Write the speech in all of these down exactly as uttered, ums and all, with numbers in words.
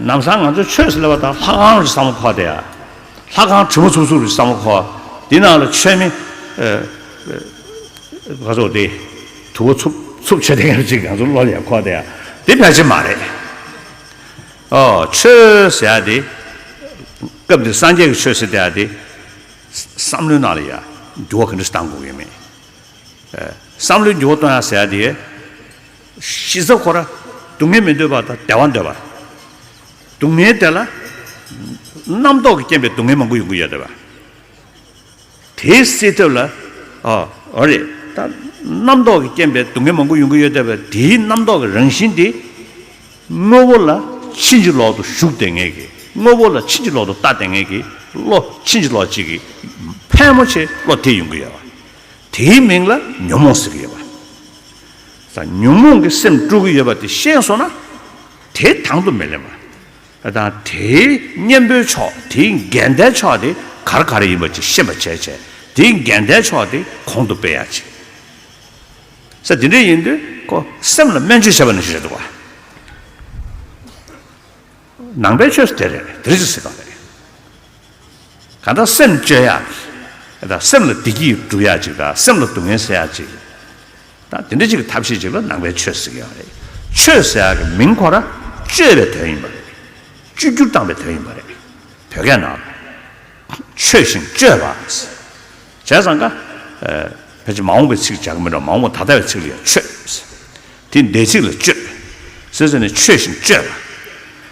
ལམ་སང་ང་ཚོ་ཆོས་ཟེར་ལབ་པ་དང་ལྷ་ཁང་རེད་བསམ་བློ་འཁོར་དེ་ཡ། ལྷ་ཁང་དྲི་མ་འཚུབ་འཚུབ་རེད་བསམ་བློ་འཁོར། དེ་ནང་ལ་མཆོད་མེ་ཨ་ཨ་ག་ཚོད་དེ་དུ་བ་འཚུབ་འཚུབ་བྱེད་དེ་ཡ་ཅིག་ང་ཚོ་བློ་ལ་ཡ་འཁོར་དེ་ཡ། དེ་ཕལ་ཆེར་མ་རེད། ཨོ་ཆོས་ཟེར་ཡ་དེ་སྐབས་འདིར་སངས་རྒྱས་ཀྱི་ཆོས་ཟེར་དེ་ཡ་དེ་བསམ་བློའི་ནང་ལ་ཡ་འགྱུར་བ་ག་འདྲ་ཞིག་བཏང་དགོས་ཀྱི་མེད། བསམ་བློའི་འགྱུར་བ་གཏོང་ཡ་ཟེར་ཡ་དེ། གཞི་རྩ་ཁོ་ར་སྡུག་བསྔལ་མི་འདོད་པ་དང་བདེ་བ་འདོད་པ། སྡུག་བསྔལ་དེ་ལ་རྣམ་རྟོག་གི་རྐྱེན་པས་སྡུག་བསྔལ་མང་པོ་ཡོང་གི་ཡོད་འདོད་པ། དེའི་སེལ་ཐབས་ལ་ཨ་འོ་རེད་ད། རྣམ་རྟོག་གི་རྐྱེན་པས་སྡུག་བསྔལ་མང་པོ་ཡོང་གི་ཡོད་འདོད་པ་དེའི་རྣམ་རྟོག་གི་རང་བཞིན་དེ། དངོས་པོ་ལ་ཕྱིན་ཅི་ལོག་ཏུ་ཞུགས་བསྡད་མཁན་གྱི་དངོས་པོ་ལ་ཕྱིན་ཅི་ལོག་ཏུ་ལྟ་བསྡད་མཁན་གྱི་བློ་ཕྱིན་ཅི་ལོག་ཅིག་གི་ཕལ་མོ་ཆེ་བློ་དེ་ཡོང་གི་ཡོད་པ། དེའི་མིང་ལ་ཉོན་མོངས་ཟེར་གྱི་ཡོད་པ། ས་ཉོན་མོངས་ཀྱི་སེམས་དཀྲུག་གི་ཡོད་པ་དེ་ཤེས་སོང་ན། དེ་དང་དུ་མི་ལེན་པ། ད་དེའི་གཉེན་པོའི་ཕྱོགས་དེའི་འགལ་ཟླའི་ཕྱོགས་དེ་ག་རེ་ག་རེ་ཡིན་པ་ཅིག་ཤེས་པ་བྱས་བྱས་དེའི་འགལ་ཟླའི་ཕྱོགས་དེ་གོང་དུ་སྤེལ་ཡ་ཅིག་ས་དེ་འདྲ་ཡིན་དུས་ཁོ་སེམས་ལ་སྨན་བཅོས་བྱས་པ་ནང་བཞིན་རེད་འདུག་བ། ནང་པའི་ཆོས་སུ་དེ་རེད་དེ་རེད་ཅེས་ཟེར་བ་རེད། གང་ལྟར་སེམས་བཅོས་ཡག་གི་དང་སེམས་ལ་བདེ་སྐྱིད་སྒྲུབ་ཡག་ཅིག་དང་སེམས་ལ་སྡུག་བསྔལ་སེལ་ཡག་ཅིག་དང་དེ་འདྲ་ཅིག་གི་ཐབས་ཤེས་ཅིག་ལ་ནང་པའི་ཆོས་ཟེར་གྱི་ཡོད་རེད། ཆོས་ཟེར་ཡག་གི་མིང་ཁོ་ར་བཅོས་པའི་དོན་ཡིན་པ་རེད། བཅོས་བསྒྱུར་བཏང་བའི་དོན་ཡིན་པ་རེད། བོད་སྐད་ནང་ལ་ཆོས་བཞིན་བཅོས་པ། བྱས་ཙང་ཀ་ཕལ་ཆེར་མ་འོངས་པའི་ཚིག་བྱ་གི་མི་འགྲོ། མ་འོངས་པ་ད་ལྟ་བའི་ཚིག་ལ་ཡང་ཆོས། དེ་འདས་ཚིག་ལ་བཅོས། ཟེར་ཟེར་ནས་ཆོས་བཞིན་བཅོས་པ།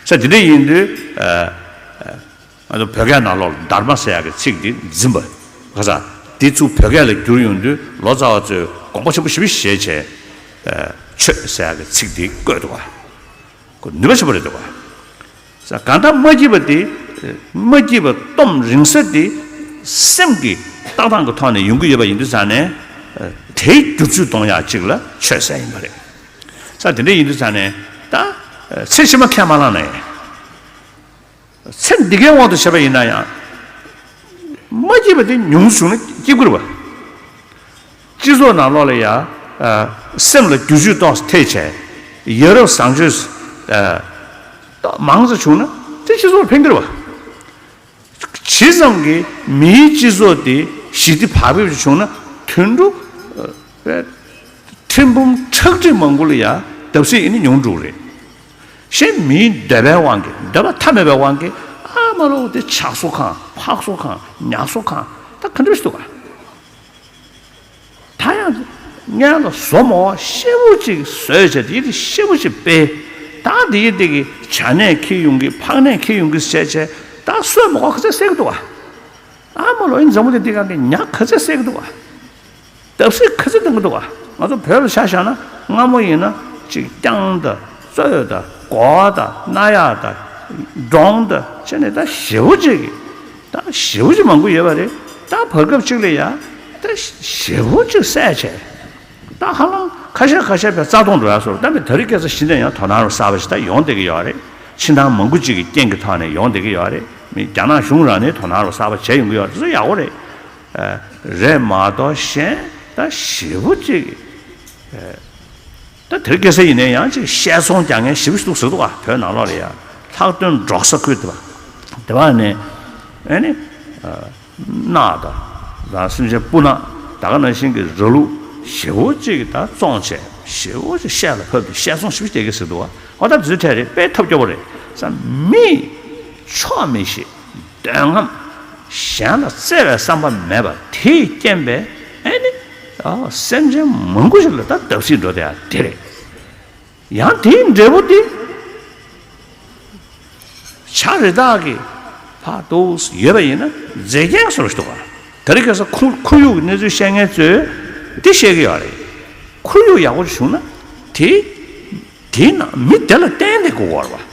ས་དེ་འདྲ་ཡིན་དུས་ང་ཚོ་བོད་སྐད་ནང་ལོགས་ལ་དྷརྨ་ཟེར་ཡག་གི་ཚིག་འདི་འཛིན་པ། ག་ས་འདི་ཚུར་བོད་སྐད་ལ་བསྒྱུར་ཡོང་དུས་ལོ་ཙཱ་བ་ཚོས་དགོངས་པ་ཆེན་པོ་ཞེ་པོ་བཞེས་བྱས། ཆོས་ཟེར་ཡག་གི་ཚིག་འདི་བཀོད་འདུག་བ། ཁོ་ནུས་པ་ཆེན་པོ་རེད་འདུག་བ། ས་གང་ལྟར་མ་སྐྱིད་པ་དེ། མ་སྐྱིད་པ་སྟོབས་རིང་ས་དེ། སེམས་ཀྱི་ལྟ་སྟངས་ཀྱི་ཐོག་ནས་ཡོང་གི་ཡོད་པ་ཡིན་དུས་ཙང་ནས། དེའི་བསྒྱུར་བཅོས་གཏོང་ཡག་ཅིག་ལ་ཆོས་ཟེར་ཡིན་པ་རེད། ས་དེ་འདྲ་ཡིན་དུས་ཙང་ནས་ད། ཚེ་ཕྱི་མ་ཁས་མ་བླངས་ན་ཡང་། ཚེ་འདི་གའི་དབང་དུ་བྱས་པ་ཡིན་ན་ཡང་། མ་སྐྱིད་པ་དེ་ཉུང་སུ་བྱུང་ན་སྐྱིད་ཀྱི་རེད་བ། སྤྱི་ཚོགས་ནང་ལོགས་ལ་ཡ། སེམས་ལ་བསྒྱུར་བཅོས་གཏོང་ཐེ་བྱས། ཡ་རབས་བཟང་སྤྱོད། མང་ཙམ་བྱུང་ན་དེ་སྤྱི་ཚོགས་ལ་ཕན་གྱི་རེད་བ། ཇི་ཙམ་གྱིས་མིའི་སྤྱི་ཚོགས་དེ་ཞི་བདེ་བག་ཕེབས་ཤིག་བྱུང་ན་དུད་འགྲོ། ཐེར་འབུམ་ཁྲག་ཁྲིག་མང་པོ་ལ་ཡ་བརྡབ་གསིག་ཡིན་ན་ཉུང་འགྲོ་གི་རེད། གཞན་མིའི་འདོད་པའི་དབང་གིས་འདོད་པ་མཐའ་མེད་པའི་དབང་གིས་ཨ་མ་ལོ་དེ་ཇ་བཟོ་ཁང་ཕག་བཟོ་ཁང་ཉ་བཟོ་ཁང་ད་ག་འདྲ་ཞིག་འདུག་ག་ད་ཡང་སྔོན་ལ་བཟོ་མོ་ཤེ་བོ་ཅིག་བཟོས་བྱས་དེ་ཡི་དེ་ཤེ་བོ་ཅིག་སྤེལ། ད་དེ་ཡི་དེ་གི་བྱ་ནས་འཁྱེར་ཡོང་གི་ཕག་ནས་འཁྱེར་ཡོང་གི་བྱས་བྱས་ད་སོས་མོ་ག་ཚད་སེ་གི་འདུག་ག་ཨ་མ་ལོ་ཡིན་འཛམ་བུ་གླིང་འདི་སྒང་གི་ཉ་ག་ཚད་བསད་ཀྱི་འདུག་བ། བརྡབ་གསིག་ག་ཚད་གཏོང་གི་འདུག་བ། ང་ཚོ་བོད་ལ་ཆ་བཞག་ན་སྔ་མོ་ཡིན་ན་ཅིག་རྐྱང་དང་གཙོད་དང་གོ་བ་དང་རྣ་ཡག་དང་འབྲོང་དང་བྱས་ནས་ད་ཞེ་པོ་ཅིག་གི་ད་ཞེ་པོ་ཅིག་མང་པོ་ཡོད་པ་རེད། ད་བར་སྐབས་ཅིག་ལ་ཡ་ད་ཞེ་པོ་ཅིག་བསད་བྱས། ད་ཧ་ལམ་ཁ་ཤས་ཁ་ཤས་བས་རྩ་སྟོང་འགྲོ་ཡ་སོགས་ད་མི་ད་རེས་སྐད་ཆ་གཞི་ནས་ཡང་དོ་སྣང་རུ་གསར་པ་ཞིག་ད་ཡོང་བསྡད་ཀྱི་ཡོད་རེད། ཕྱི་ནང་མང་པོ་ཅིག་གི་རྐྱེན་གྱི་ཐོག་ནས་ཡོང་བསྡད་ཀྱི་ཡོད་རེད། མི་རྒྱ་ནག་གཞུང་རང་ནས་དོ་སྣང་རུ་གསར་པ་བྱས་ཡོང་གི་ཡོད་རེད། དེ་ཚོ་ཡག་པོ་རེད། རེད་མ་གཏོགས་གཞན་ད་ཞེ་པོ་ཅིག་ད་དེར་སྐད་ཆ་ཡིན་ནའི་ཡང་ཅིག་བཤད་ཚོང་རྒྱག་མཁན་ཞེ་པོ་ཞིག་འདུག་ཟེར་འདུག་བ། བོད་ནང་ལོགས་ལ་ཡ་ལྷག་དོན་འབྲོག་ས་ཁུལ་དེ་བ་དེ་བ་ནས་ཨེ་ནི། སྣག་དང་། ད་སེམས་ཅན་སྤུ་ནག་ད་ག་ནང་བཞིན་གྱི་ར་ལུག་ཞེ་པོ་ཅིག་གི་ད་བཙོང་བྱས་ཞེ་པོ་ཅིག་བཤས་ལ་ཕབ་སྟེ་བཤས་ཚོང་ཞེ་པོ་ཅིག་བྱེད་ཀྱི་ཟེར་འདུག་བ། ཨོ་ད་དེ་ཚོའི་གྲས་རེད། དཔེ་ཐབས་སྐྱོ་པོ་རེད། ས་མིས་ཆོག་མི་ཤེས། འདོད་རྔམ། གཞན་ལ་བརྩེ་བའི་བསམ་པ་མེད་པ་དེས་རྐྱེན་པས་ཨེ་ནི། ཨ་སེམས་ཅན་མང་པོ་ཞིག་ལ་ད་བརྡབ་གསིག་འགྲོ་བསྡད་ཡ་དེ་རེད། ཡང་དེའི་འབྲས་བུ་དེ། བྱ་རི་དྭགས་ཀྱི་ཕར་འདུག་ཡོད་པ་ཡིན་ན་མཛེས་རྒྱན་བཟོ་རུ་ཞུགས་པ། དེ་རིང་ཁ་སང་ཁོར་ཁོར་ཡུག་གི་གནས་ཚུལ་བཤད་མཁན་ཚོས་འདི་བཤད་ཀྱི་ཡོད་རེད། ཁོར་ཡུག་ཡག་པོ་བྱུང་ན་དེ་དེའི་ནང་མི་དེ་ལ་བརྟེན་ནས་སྒུག་དགོས་རེད་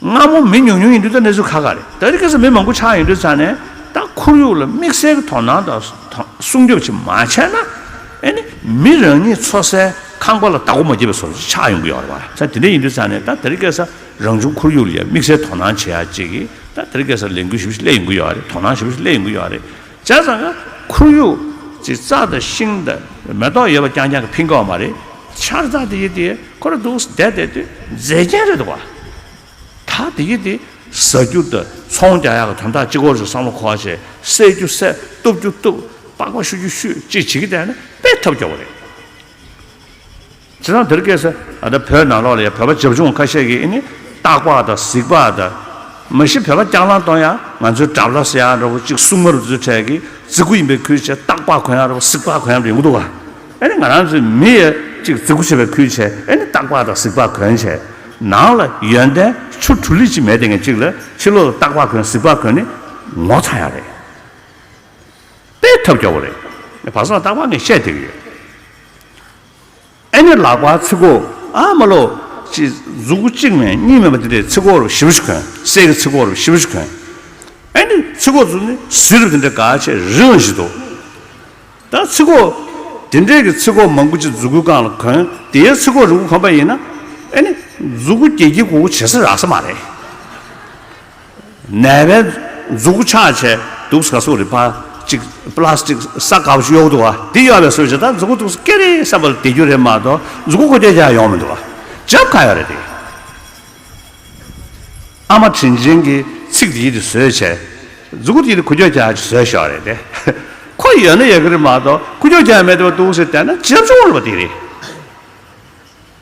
བ། སྔ་མོ་མི་ཉུང་ཉུང་ཡིན་དུས་ད་གནས་ཚུལ་ཁག་ཁག་རེད། ད་རེས་ཁ་སང་མི་མང་པོ་ཆགས་ཡོང་དུས་ཙང་ནས་ད་ཁོར་ཡུག་ལ་དམིགས་བསལ་གྱི་དོ་སྣང་དང་སྲུང་སྐྱོབ་ཅིག་མ་བྱས་ན་ཨེ་ནི་མི་རང་ཉིད་འཚོ་སའི་ཁང་པ་ལ་བདག་པོ་མ་བྱེད་པའི་བཟོ་འདྲ་ཅིག་ཆགས་ཡོང་གི་ཡོད་རེད་བ། ད་དེ་འདྲ་ཡིན་དུས་ཙང་ནས་ད་དེ་རིང་ཁ་སང་རང་བྱུང་ཁོར་ཡུག་ལ་ཡང་དམིགས་བསལ་དོ་སྣང་བྱེད་ཡ་ཅིག་གིས་ད་དེ་རིང་ཁ་སང་ལས་འགུལ་ཞེ་པོ་ཅིག་སླེབས་ཡོང་གི་ཡོད་རེད། དོ་སྣང་ཞེ་པོ་ཅིག་སླེབས་ཡོང་གི་ཡོད་རེད། བྱས་ཙང་ཁོར་ཡུག་ཅིག་རྩྭ་དང་ཤིང་དང་མེ་ཏོག་ཡོད་པ་རྐྱང་རྐྱང་གིས་ཕན་གྱི་ཡོད་མ་རེད། ཆར་རྩྭ་དེ་ཡི་དེ་ཁོ་རང་འདུག་བསྡད་བསྡད་དུས་མཛེས་རྒྱན་རེད་འདུག་བ། ད་དེ་གི་དེ་ཟ་རྒྱུ་དང་ཚོང་རྒྱག་ཡག་གི་དོན་དག་གཅིག་པོ་ཞིག་བསམ་བློ་འཁོར་བྱས། བསད་རྒྱུ་བསད། གཏུབ་རྒྱུ་གཏུབ། སྤག་པ་གཤུ་རྒྱུ་གཤུ། ཅིག་བྱེད་ཀྱི་བསྡད་ན་དཔེ་ཐབས་སྐྱོ་བོ་རེད། བྱས་ཙང་དེར་སྐད་ས་ཨ་ད་བོད་ནང་ལོགས་ལ་ཡ་བོད་པ་བྱབ་ཆུང་ཁ་ཤས་ཀྱིས་ཨེ་ནི་སྟག་ལྤགས་དང་གཟིག་ལྤགས་དང་། མ་གཞི་བོད་པ་སྐྱག་ལང་གཏོང་ཡ་ང་ཚོའི་དགྲ་ལྷ་ཟེར་ཡ་འདྲ་བོ་གཅིག་སྲུང་མ་རུ་ཚོའི་གྲས་ཀྱིས་རྫི་གུ་ཡིན་པའི་ཁུལ་བྱས་སྟག་ལྤགས་གོན་ཡ་འདྲ་བོ་གཟིག་ལྤགས་གོན་ཡ་འདྲ་ཡོང་གི་འདུག་ག་ཨེ་ནི་ང་རང་ཚོའི་མི་ཡ་གཅིག་རྫི་གུ་བྱས་པའི་ཁུལ་བྱས་ཨེ་ནི་སྟག་ལྤགས་དང་གཟིག་ལྤགས་གོན་བྱས། ནང་ལ་ཡོན་ཏན་ཆུ་དྲུག་ལི་ཅིག་མེད་དེ་ངས་གཅིག་ལ་ཕྱི་ལོགས་ལ་སྟག་ལྤགས་གོན་གཟིག་ལྤགས་གོན་ནི་ངོ་ཚ་ཡ་རེད། དཔེ་ཐབས་སྐྱོ་བོ་རེད། བར་སང་སྟག་ལྤགས་ངས་བཤད་བསྡད་ཀྱི་ཡོད། ཨེ་ནི་ལག་པར་ཚིགས་ཁོག་ཨ་མ་ལོ། ཅི་མཛུ་གུ་གཅིག་མེད་གཉིས་མེད་པ་དེ་འདྲའི་ཚིགས་ཁོག་རུ་ཞེ་པོ་ཞིག་གོན། གསེར་གྱི་ཚིགས་ཁོག་རུ་ཞེ་པོ་ཞིག་གོན། ཨེ་ནི་ཚིགས་ཁོག་ཚུགས་ནི་གཟི་རུ་དེ་འདྲ་ག་ཆེ་རིང་ཞིག་འདུག་ད་ཚིགས་ཁོག་དེ་འདྲའི་གི་ཚིགས་ཁོག་མང་པོ་ཅིག་མཛུ་གུའི་སྒང་ལ་གོན། དེའི་ཚིགས་ཁོག་རིང་པོ་གོན་པ་ཡིན་ན་ཨེ་ནི་མཛུ་གུ་སྒྱེ་སྒྱེ་གུག་གུག་བྱེད་ས་རག་ས་མ་རེད། ནད་པའི་མཛུ་གུ་ཆག་བྱས་འདུག་ས་ག་སོག་རེད་པ། ཅིག་པ་ལ་སི་ཊིག་ས་དཀར་པོ་ཞིག་གཡོག་འདུག་བ། འདི་གཡོག་པའི་སོ་བྱས་ད་མཛུ་གུ་འདུག་ས་ཀེ་རེ་བསམ་པ་ལ་བསྡད་རྒྱུ་རེད་མ་གཏོགས་མཛུ་གུ་འགུལ་སྐྱོད་རྒྱག་ཡོང་མི་འདུག་བ། འཇབ་ཁ་ཡོད་རེད་དེ། ཨ་མ་དྲིན་ཅན་གྱིས་ཚིག་དེ་ཡིད་དུ་བཟོས་བྱས། མཛུ་གུ་དེ་ཡིད་དུ་འགུལ་སྐྱོད་རྒྱག་ཅིག་བཟོས་ཤོག་རེད་དེ། ཁོ་ཡོད་ན་ཡོད་ཀྱི་རེད་མ་གཏོགས་འགུལ་སྐྱོད་རྒྱག་མེད་དུ་འདུག་ཟེར་བསྡད་ན་འཇབ་ཆུང་རེད་པ་དེ་རེད།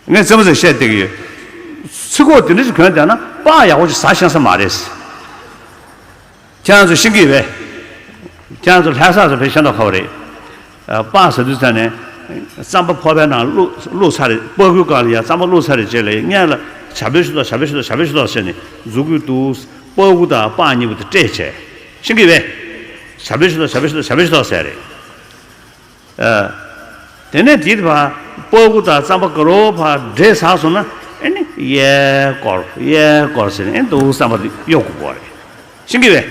ངས་རྩེད་མོ་ཟེར་བཤད་བསྡད་ཀྱི་ཡོད། ཚིགས་ཁོག་དེ་འདྲ་ཞིག་གོན་བསྡད་ན་སྤགས་ཡག་པོ་ཞིག་ཟ་ཤེས་ས་མ་རེད། ཁྱེད་རང་ཚོ་ཤེས་ཀྱི་ཡོད་པས། ཁྱེད་རང་ཚོ་ལྷ་ས་ཚོ་ཕེབས་ཤེས་མདོག་ཁ་པོ་རེད། ཨ། སྤགས་ཟ་དུས་ཙ་ནས་རྩམ་པ་ཕོར་པའི་ནང་བླུགས་བླུགས་ཚར་རེད། སྤགས་ཀོའི་སྒང་ལ་ཡ་རྩམ་པ་བླུགས་ཚར་རེད་བྱས་ལ་སྔོན་ལ་ཇ་བེ་ཤུ་ཏོག་ཇ་བེ་ཤུ་ཏོག་ཇ་བེ་ཤུ་ཏོག་ཟེར་ནས་མཛུ་གུའི་འདུག་སྤགས་ཀོ་དང་སྤགས་གཉིས་པོ་དེ་སྤྲད་བྱས། ཤེས་ཀྱི་ཡོད་པས། ཇ་བེ་ཤུ་ཏོག་ཇ་བེ་ཤུ་ཏོག་ཇ་བེ་ཤུ་ཏོག་ཟེར་རེད། ཨ། དེ་ནས་དེའི་བར་སྤགས་ཀོ་དང་རྩམ་པ་དཀར་པོ་ཕར་འདྲེས་ཚར་སོང་ན་ཨེ་ནི་གཡས་སྐོར་གཡས་སྐོར་ཟེར་ནས་ཨེ་འདུག་རྩམ་པ་དེ་གཡོག་དགོས་ཀྱི་རེད། ཤེས་ཀྱི་ཡོད་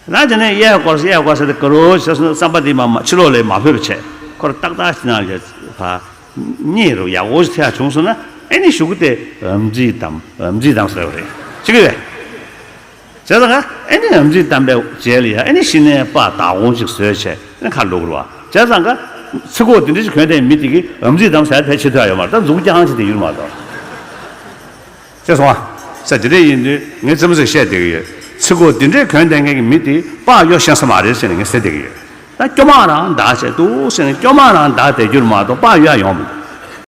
པས། ན་དེ་ནས་གཡས་སྐོར་གཡས་སྐོར་ཟེར་ཏེ་དཀར་པོ་བྱས་སོང་ན་རྩམ་པ་དེ་མར་མར་ཕྱི་ལོགས་ལ་མ་ཕོད་པ་བྱས། ཁོ་ར་ཏག་ཏག་ཞིག་ནང་ལ་ཕར་མཉེ་རུ་ཡག་པོ་ཞིག་ཐེབས་བྱུང་སོང་ན་ཨེ་ནི་གཞུག་གུ་དེ་འམ་རྫས་བསྡམས། འམ་རྫས་བསྡམས་ཟེར་བ་རེད། ཤེས་ཀྱི་ཡོད་པས། བྱས་ཙང་ཨེ་ནི་འམ་རྫས་བསྡམས་པའི་རྗེས་ལ་ཡ་ཨེ་ནི་ཤི་ནས་སྤགས་བདག་འོང་ཅིག་བཟོས་བྱས་ཨེ་ནི་ཁ་ལོག་རུ་བ། བྱས་ཙང་ཚིགས་ཁོག་དེ་འདྲ་ཞིག་གོན་བསྡད་མི་དེ་གིས་འམ་རྫས་བསྡམས་ཟེར་ཕལ་ཆེར་ཐོས་ཡ་ཡོད་མ་རེད། ད་མཛུ་གུ་རྐྱང་ཅིག་དེ་ཡོད་མ་གཏོགས། ཤེས་སོང་ཨ། ས་དེ་འདྲ་ཡིན་དུས་ངས་རྩེད་མོ་ཟེར་བཤད་བསྡད་ཀྱི་ཡོད། ཚིགས་ཁོག་དེ་འདྲས་གོན་བསྡད་མཁན་གྱི་མི་དེ་སྤགས་གཡོག་ཤེས་ས་མ་རེད་ཟེར་ནས་ངས་ཟེར་བསྡད་ཀྱི་ཡོད། ད་སྐྱོ་མ་རང་འདག་བྱས་འདུག་ཟེར་ནས་སྐྱོ་མ་རང་འདག་བསྡད་རྒྱུ་རེད་མ་གཏོགས་སྤགས་གཡོག་ཡོང་མི་འདུག